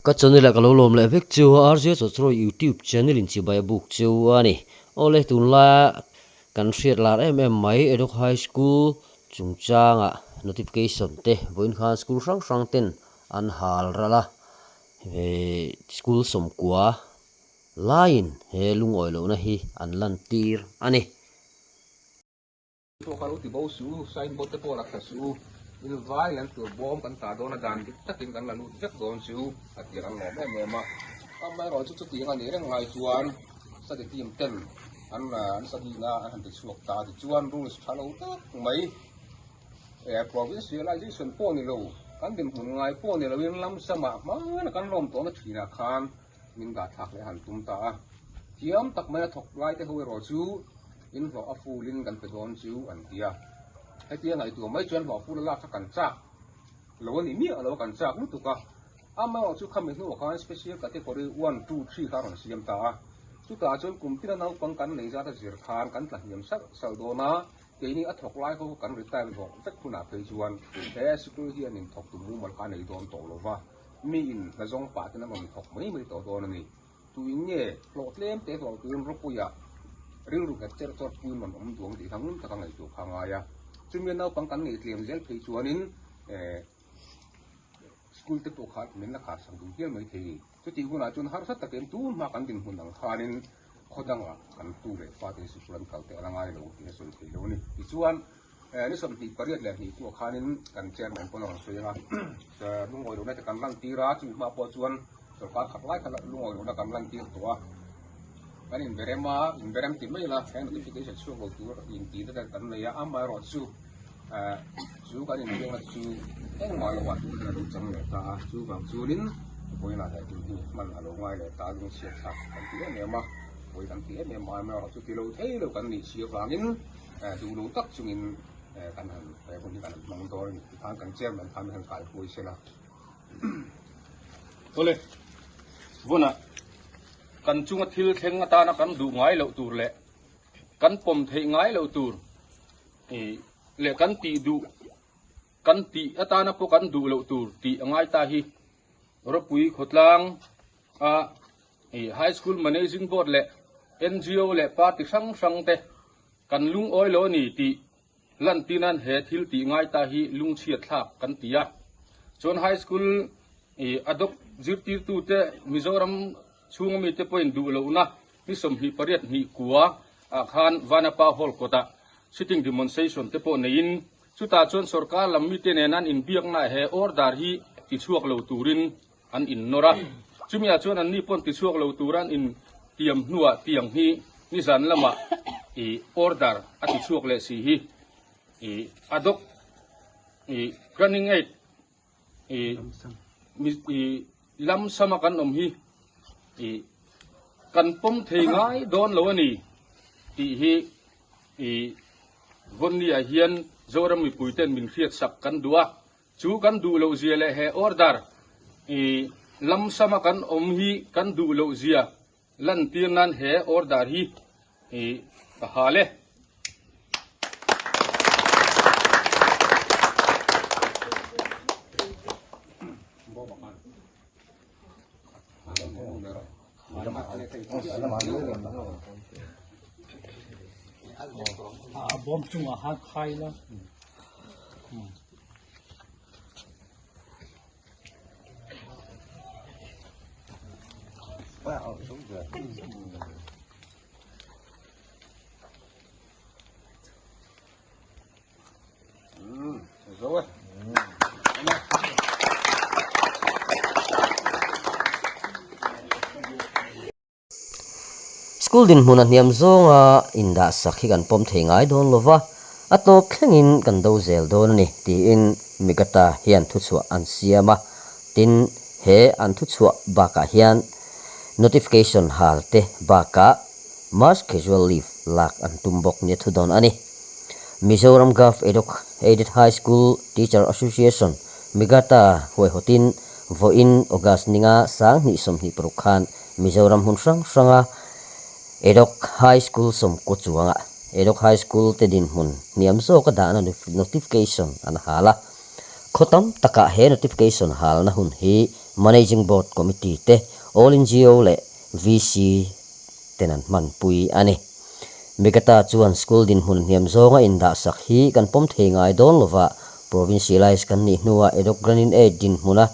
Ka channel ah ka lo lawm leh vek chu a RJ Chawchrawi YouTube channel in chibai a buk cheu a ni. Awle tunlaia kan hriat lar em em mai Edok High School chungchanga notification te vawiin khan school hrang hrang ten an hal ral a, school 90 laiin he lungawi lohna hi an lantir a ni. Pawh kha lo ti bo suh u, signboard te pawh la thla suh u, in vai lan tur bawm kan tah dawn a dan dik takin kan la lut vek dawn chu a ti an lawm em em a. Amaherawhchu chu chutiang a nih reng lai chuan study team ten an an study na an han ti chhuak ta a tichuan rules tha lo tak mai provincialization pawh ni lo kan dinhmun ngai pawh ni loin lam samah hmana kan lawm tawhna thinah khan min dah thlak leh han tum ta a. Thiam tak mai a thawk lai te ho erawh chu in hlawh a full in kan pe dawn chu an ti a. Hetia ngaihtuah mai chuan hlawh full a lak kha kan chak lo a ni miah lo a, kan chak lutuk a. Amaherawh chu khami hnuah khan special category one, two, three kha a rawn siam ta a. Chutah chuan kum tina naupang kan nei zat a zir khan kan tla hniam salh salh dawn a, keini a thawk lai ho kha kan retire zawh vek hunah phei chuan he sikul hian in thawktu mumal kha a nei dawn tawh lo va. Mi in hna zawng pah ten an rawn thawk mai mai tawh dawn a ni. Tuin nge hlawh tlem te hlawh tuin rawpuia rilru nghet cher chawr puin rawn awm duang tih kha ngun taka ngaihtuah kha a ngai a. Chumi a naupang kan neih tlem zel phei chuanin school te pawh kha min la khar sak duh hial mai thei. Chutih hunah chuan harsa takin tun hma kan dinhmun ang khanin khaw dangah kan tu leh fate hi sikul an kal teh a la ngai lo tih a sawi thei lo a ni. Tichuan ni 22 kuah khanin kan chairman pawn a rawn sawi ang a, lungawi lohna te kan lantir a, chumi hma pawh chuan sorkar khat lai kha lungawi lohna kan lantir tawh a, kan inberem a, inberem ti mai la he notification chhuak lo tur intihna te kan nei a, amaherawhchu Chu kan inbiakna te chu engmah lo ah tun hian a lo chang leh ta a, chuvang chuanin vawiinah he tun hi hman a lo ngai leh ta a, lungchhiat thlak kan ti em em a, vawi kan ti em em a, amaherawh chu ti lo thei lo kan nih si avangin duh lo tak chungin kan han he hun hi kan han hmang dawn a ni tikhan kan chairman khan min han kaihruai se la. Awle, vawnah kan chunga thil thleng atana kan duh ngai loh tur leh kan pawm theih ngai loh tur leh kan tih duh kan tih atana pawh kan duh loh tur tih a ngai ta hi Rawpui khawtlang a High School Managing Board leh NGO leh party hrang hrang te kan lungawi lo a ni tih lantir nan he thil tih ngai ta hi lungchhiat thlak kan ti a. Chuan High School a dawk zirtirtute Mizoram chhunga mite pawhin duh lohna ni 28 hnih kua ah khan Vanapa Hall kawtah sitting demonstration te pawh neiin chutah chuan sorkar lam mite nen an inbiakna he order hi tichhuak lo turin an innawr a. Chumi ah chuan anni pawn tichhuak lo tura an intiam hnuah tiang hi nizan lamah i order a tichhuak leh si hi i adok i running aid i i lam sama kan awm hi i kan pawm thei ngai dawn lo a ni tih hi i Vawnni ah hian Zoram mipui ten min hriat sak kan duh a, chu kan duh loh zia leh he order i lam sama kan awm hi kan duh loh zia lantir nan he order hi i ka hal e. A bawm chungah khan khai la. School dinhmun a hniam zawnga indahsak hi kan pawm thei ngai dawn lova, a tawp thlengin kan do zel dawn a ni, tiin Migata hian thuchhuah an siam a. Tin, he an thuchhuah bakah hian notification hal te bakah mass casual leave lak an tum bawk nia thu dawn a ni. Mizoram Gov Eduk Aided High School Teacher Association, Migata, huaihawtin vawiin August ninga 2026 khan Mizoram hmun hrang hranga Edok High School sawmkaw chuangah Edok High School te dinhmun hniam zawka dahna notification an hal a. Khaw tam takah he notification halna hun hi Managing Board Committee te, All ngo leh VC ten an hmanpui a ni. Migata chuan school dinhmun hniam zawnga indahsak hi kan pawm thei ngai dawn lova, Provincialise kan nih hnuah Edok Granin Aid dinhmuna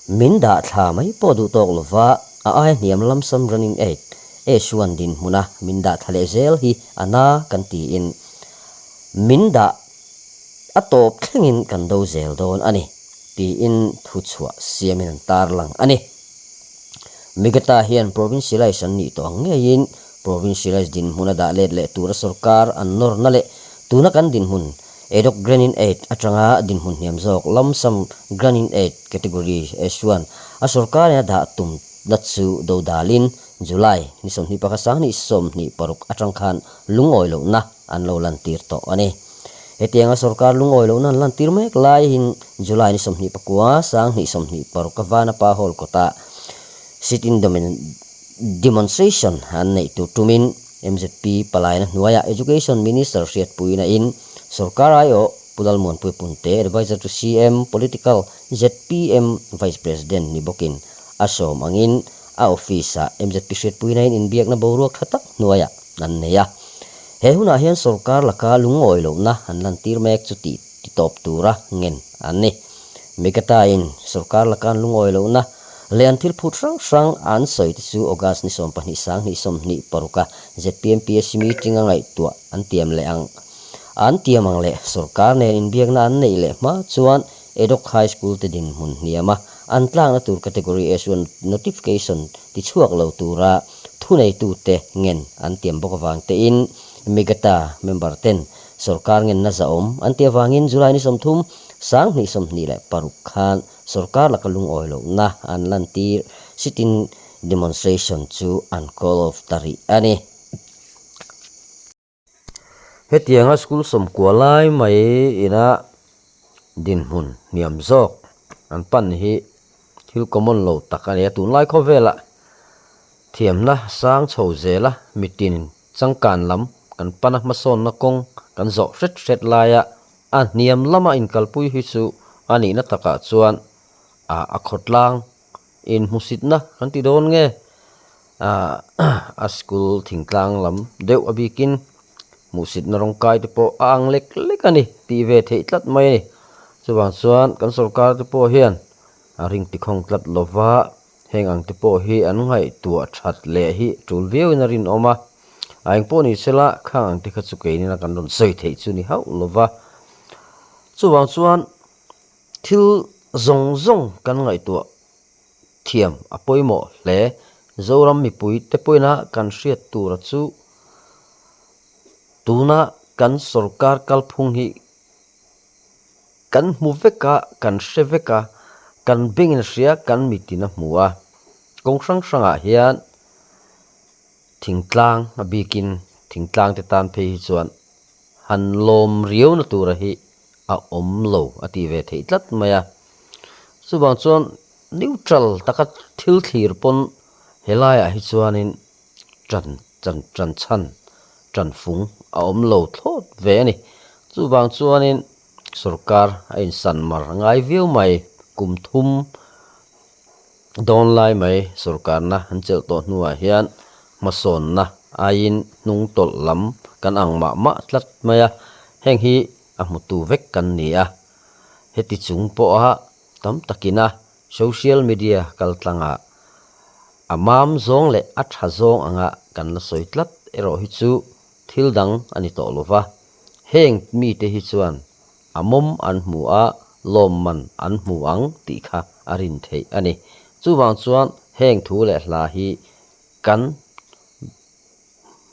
min dah thla mai pawh duh tawk lova, a aia hniam lamsam Granin Aid, Asuan dinhmuna min dah thla leh zel hi a na kan tiin min dah a tawp thlengin kan do zel dawn a ni, tiin thuchhuah siamin an tarlang a ni. Migata hian Provincialise an nih tawh ang ngeiin Provincialise dinhmun a dah let leh tura sorkar an nawrna leh tuna kan dinhmun Edok Granin Aid atanga dinhmun hniam zawk Lump-sum Granin Aid Category chuan a sorkarin a dah tumna chu dodalin July ni 21 2026 atang khan lungawi lohna an lo lantir tawh a ni. Hetianga sorkar lungawi lohna an lantir mek laiin July ni 29 2026 a Vanapa Hall kawtah sit-in demonstration an neih tur tumin mzp palaina hnuaiah Education Minister hriatpuina in sorkar aiawh Pu Lalmuanpui Punte, Adviser to CM, Political, zpm Vice President ni bawkin a sawm angin a office-ah mzp hriatpuina in inbiakna boruak tha tak hnuaiah an nei a. He hunah hian sorkar laka lungawi lohna an lantir mek chu tih titawp tura ngen an ni. Mekata-in sorkar laka an lungawi lohna leh an thil phut hrang hrang an sawi te chu August ni 12 2026 a zpm PSC meeting a ngaihtuah an tiam leh ang an tiam ang leh sorkar nen inbiakna an neih leh hma chuan Edok High School te dinhmun hniam a an tlakna tur Category A chuan notification tichhuak lo tura thuneitute ngen an tiam bawk avang tein Migata member ten sorkar ngenna zahawm an tih avangin July ni 30, 2026 khan sorkar laka lungawi lohna an lantir sit-in demonstration chu an call off ta rih a ni. Hetianga school sawmkua lai mai ina dinhmun hniam zawk an pan hi thil common lo tak a ni a, tunlai khawvelah thiamna sang chho zela mitin changkan lam kan pana hmasawnna kawng kan zawh hret hret laia a hniam lama inkalpui hi chu a nihna takah chuan a khawtlang Inhmusitna kan ti dawn nge? A school thingtlang lam deuh a bikin hmuhsitna rawng kai te pawh a ang lek lek a ni tih ve theih tlat mai a ni. Chuvang chuan kan sorkar te pawh hian a ring tikhawng tlat lova heng ang te pawh hi an ngaihtuah that leh hi tul viauin a rinawm a. A eng pawh ni sela khang ang te kha chu keinin a kan rawn sawi theih chu ni hauh lova. Chuvang chuan Thil zawng zawng kan ngaihtuah thiam a pawimawh hle. Zoram mipui te pawina kan hriat tura chu tuna kan sorkar kalphung hi kan hmu vek a, kan hre vek a, kan bengin a hria, kan mitin a hmu a. Kawng hrang hrangah hian thingtlang a bikin thingtlang te tan phei hi chuan han lawm riauna tura hi a awm lo a tih ve theih tlat mai a. Chuvang chuan neutral taka thil thlir pawn helaiah hi chuanin tan tan tan chhan tan fung a awm lo thlawt ve a ni. Chuvang chuanin sorkar a insan mar ngai viau mai kum thum Dawn lai mai sorkarna an chelh tawh hnuah hian hmasawnna aiin hnung tawlh lam kan ang mah mah tlat mai a, heng hi a hmutu vek kan ni a. Heti chung pawha tam takina social media kaltlangah a mam zawng leh a tha zawng anga kan la sawi tlat erawh hi chu thil dang a ni tawh lo va, heng mite hi chuan A mawm an hmu a, lawmman an hmu ang tih kha a rin theih a ni. Chuvang chuan heng thu leh hla hi kan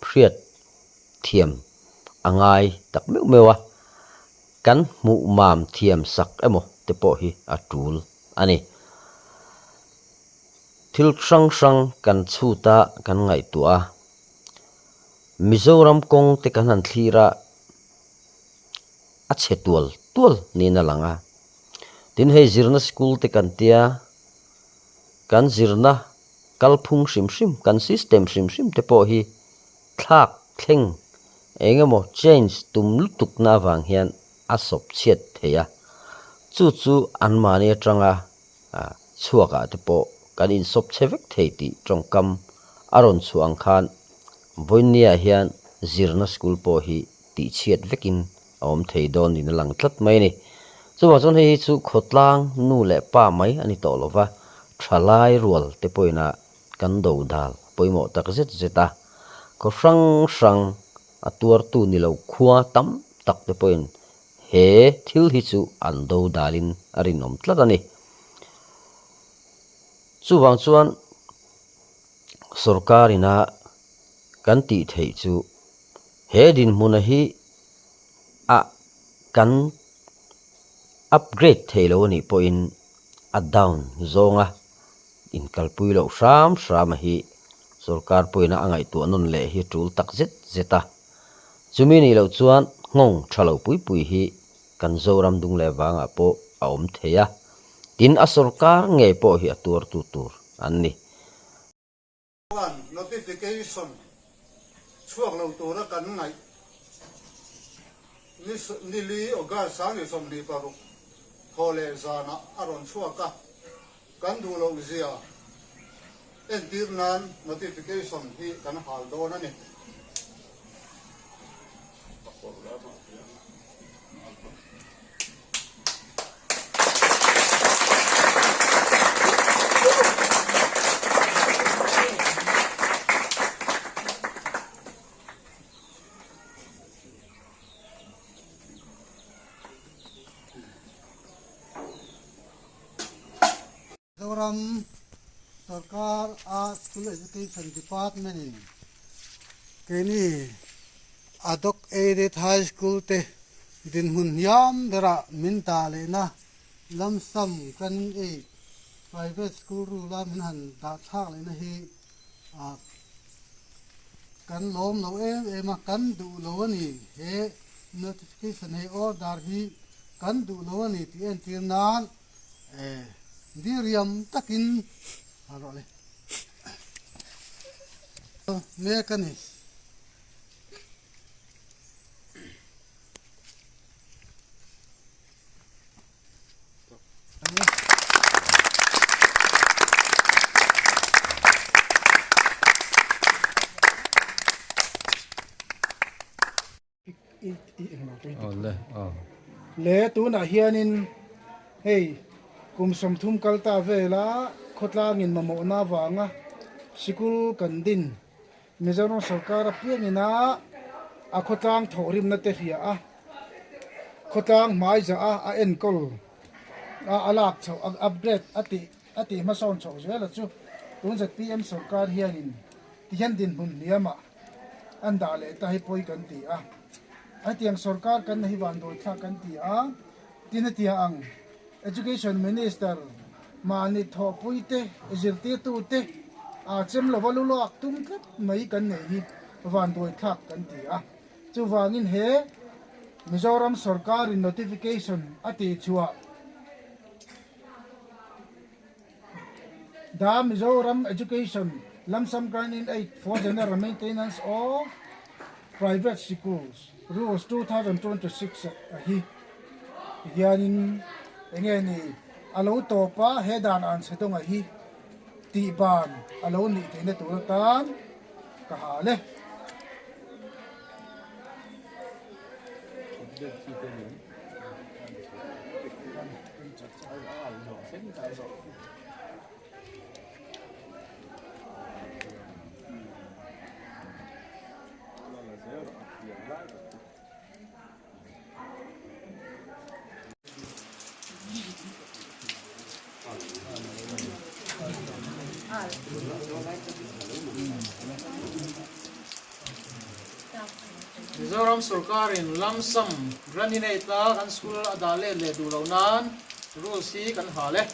hriat thiam a ngai tak meuh meuh a, kan hmuh mam thiam sak emaw te pawh hi a tul a ni. Thil hrang hrang kan chhut a, kan ngaihtuah a, Mizoram kawng te kan han thlir a, a chhe tual tual niin a lang a. Tin hei zirna school te kan tia, kan zirna kalphung hrim hrim, kan system hrim hrim te pawh hi thlak thleng eng emaw change tum lutuk na avang hian a sawp chhiat thei a. Chu chu anmahni atanga. chhuakah te pawh kan insawp chhe vek thei tih tawngkam a rawn chhuah ang khan vawiinniah hian zirna school pawh hi tihchhiat vekin a awm thei dawn niin a lang tlat mai a ni. Chuvang chuan hei hi chu khawtlang nu leh pa mai a ni tawh lo va, thalai rual te pawhin a kan do dal pawimawh tak zet zet a, khaw hrang hrang a tuartu ni lo khua tam tak te pawhin he thil hi chu an do dalin a rinawm tlat a ni. Chuvang chuan sorkar ina kan tih theih chu he dinhmuna hi a kan upgrade thei lo a nih pawhin a down zawnga inkalpui loh hram hram a hi sorkar pawhin a ngaihtuah nawn leh hi tul tak zet zet a. Chumi nih loh chuan nghawng tha lo pui pui hi kan Zoram dung leh vangah pawh a awm thei a, tin a sorkar ngei pawh hi a tuartu tur an ni. Chuan notification chhuak lo tura kan ngaih ni nili August 26 thaw leh zanah a rawn chhuak a, kan duh loh zia entir nan notification hi kan hal dawn a ni. Zoram sorkar a School Education Department in keini Adhoc Aided High School te dinhmun hniam berah min dah lehna lamsam Grant Aid Private School rule a min han dah thlak lehna hi kan lawm lo em em a, kan duh lo a ni. He notification hei order hi kan duh lo a ni tih entir nan diriam takin a rawh le mek a ni. Le tunah hianin hei kum 30 kal ta vela khawtlangin mamawhna avanga sikul kan din Mizoram sorkar apiangin a a khawtlang thawhrimna te hria a khawtlang hmaiza a a enkawl a a lak chhoh a upgrade a tih a tih hmasawn chhoh zel a chu tun zpm sorkar hianin tihian dinhmun hniamah an dah leh ta hi pawi kan ti a, hetiang sorkar kan na hi vandawi thlak kan ti a, tin hetia ang Education Minister mahni thawhpui te, zirtirtu te aa chem lova lu lak tum tlat mai kan nei hi vandawi thlak kan ti a, chuvangin he Mizoram sorkarin notification a tihchhuah The Mizoram Education Lump Sum Grant in Aid for General Maintenance of Private Schools Rules 2026 a hi hianin enge ni a lo tawp a, he dan an chhe dawnga hi tih ban a lo nih theihna tur atan ka hal e. Mizoram sorkarin lump sum grant-in-aid a kan school a dah let leh duh loh nan rules hi kan hal e.